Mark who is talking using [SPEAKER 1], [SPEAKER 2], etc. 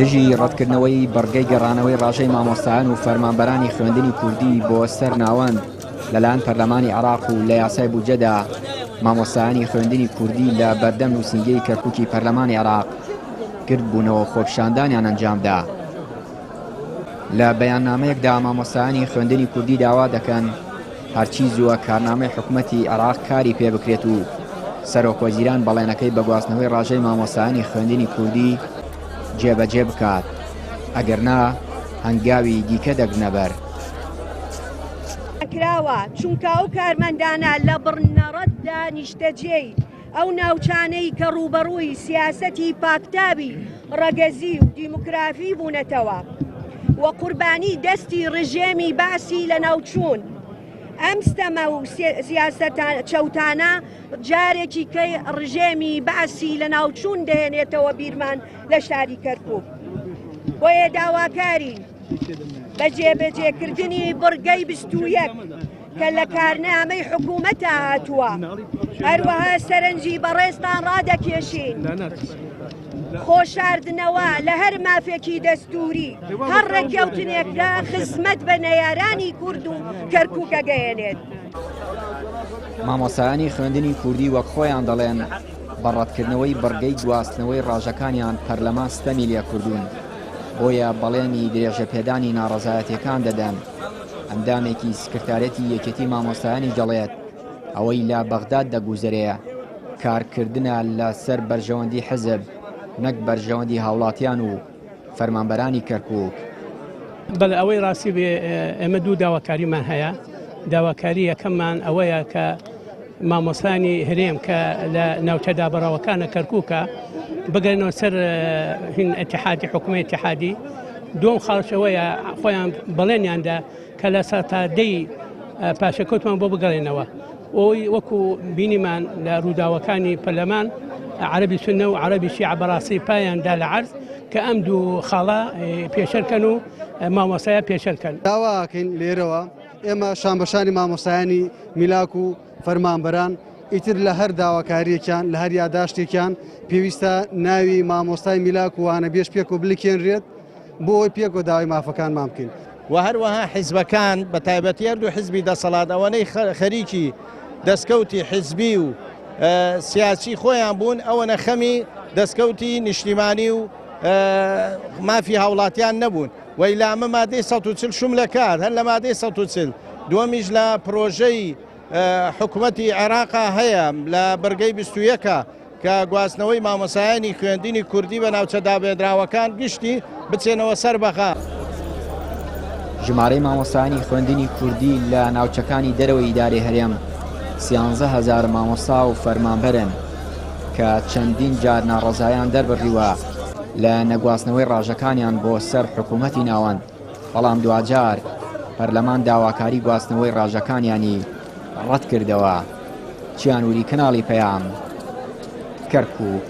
[SPEAKER 1] دژی ڕەتکردنەوەی بڕگەی گەڕانەوەی ڕاژەی مامۆستایان و فەرمانبەرانی خوێندنی کوردی بۆ سەر ناوەند لەلایەن پەرلەمانی عێراق و لە یاسای بودجەدا مامۆستایانی خوێندنی کوردی لە بەردەم نووسینگەی کەرکوکی پەرلەمانی عێراق گردبوونەوە خۆپیشاندانیان ئەنجامدا. لە بەیاننامەیەکدا مامۆستایانی خوێندنی کوردی داوا دەکەن هەرچی زووە کارنامەی حکومەتی عێراق کاری پێ بکرێت و سەرۆکوەزیران بەڵێنەکەی بە گواستنەوەی ڕاژەی مامۆستایانی خوێندنی کوردی جێبەجێ بکات، ئەگەرنا هەنگاوی دیکە دەگرنەبەر.
[SPEAKER 2] کراوە، چونکە ئەو کارمەندانە لە بڕنەڕەتدا نیشتەجێی ئەو ناوچانەی کە ڕووبەڕووی سیاسەتی پاکتاوی ڕەگەزی و دیموکرافی بوونەتەوە و قوربانی دەستی ڕژێمی بەعسی لەناوچوون، ئەم ستەمە و سیاسەتە چەوتانە جارێکی کەی ڕژێمی بەعسی لەناوچوون دەهێنێتەوە بیرمان لە شاری کەرکوک. بۆیە داواکارین بە جێبەجێکردنی بڕگەی 21 کە لە کارنامەی حکوومەتە هاتووە، هەروەها سەرنجی بەڕێزتان ڕادەکێشین خۆشاردنەوە لە هەر مافێکی دەستووری هەر ڕێککەوتنێکدا خزمەت بە نەیارانی کورد و کەرکووک ئەگەیەنێت.
[SPEAKER 1] مامۆستایانی خوێندنی کوردی وەک خۆیان دەڵێن بە ڕەتکردنەوەی بڕگەی گواستنەوەی ڕاژەکانیان پەرلەمان ستەمی لێکردوون، بۆیە بەڵێنی درێژەپێدانی ناڕەزایەتیەکان دەدەن. ئەندامێکی سکرتارێتی یەکێتی مامۆستایانیش دەڵێت، ئەوەی لە بەغداد دەگوزەرێ کارکردنە لە سەر بەرژەوەندی حزب نەک بەرژەوەندی هاوڵاتیان و فەرمانبەرانی کەرکوک.
[SPEAKER 3] بەڵێ ئەوەی ڕاستی بێ ئێمە دوو داواکاریمان هەیە داواکاری یەکەممان ئەوەیە کە مامۆستانی هەرێم کە لە ناوچە دابڕاوەکانە کەرکووکە بگەنەوە سەر هین ئەتحادی حکومە اتحادی دوم خاڵشەوەیە خۆیان بەڵێنیاندا کە لە سەتا دەی پاشەکەوتمان بۆ بگەڕێنەوە ئەوی وەکو بینیمان لە ڕووداوەکانی پەرلەمان عەربی سنە و عەربی شیعە بەڕاستی پایاندا لە عەرز کە ئەم دوو خاڵە پێشەرکەن و مامۆستایە پێشەرکەن.
[SPEAKER 4] داواکەین لێرەوە ئێمە شانبەشانی مامۆستایانی میلاک و فەرمانبەران ئیتر لە هەر داواکاریەکیان لە هەر یاداشتێکیان پێویستە ناوی مامۆستای میلاک و وانەبێژ پێکەوە بلکێنرێت بۆ ئەوەی پێکەوە داوای مافەکانمان بکەین.
[SPEAKER 5] و هەروەها حیزبەکان بە تایبەتی هەردوو حیزبی دەسەڵات ئەوەنەی خەریکی دەستکەوتی حیزبی و سیاسی خۆیان بوون ئەوەنە خەمی دەستکەوتی نیشتیمانی و مافی هاوڵاتیان نەبوون وەی لە ئەمە مادەی 140 شوم لە کار هەر لە مادەی 140 دووەمیش لە پرۆژەی حکوومەتی عێراقا هەیە لە بڕگەی 21 کە گواستنەوەی مامۆسایانی خوێندنی کوردی بە ناوچە دابێنراوەکان گشتی بچێنەوە سەر بەغا.
[SPEAKER 1] ژمارەی مامۆستایانی خوێندنی کوردی لە ناوچەکانی دەرەوەی ئیدارەی هەرێم 13 هەزار مامۆستا و فەرمانبەرن کە چەندین جار ناڕەزایان دەربڕیوە لە نەگواستنەوەی ڕاژەکانیان بۆ سەر حکوومەتی ناوەند، بەڵام دواجار پەرلەمان داواکاری گواستنەوەی ڕاژەکانیانی ڕەتکردەوە. چیانوری کەناڵی پەیام، کەرکوک.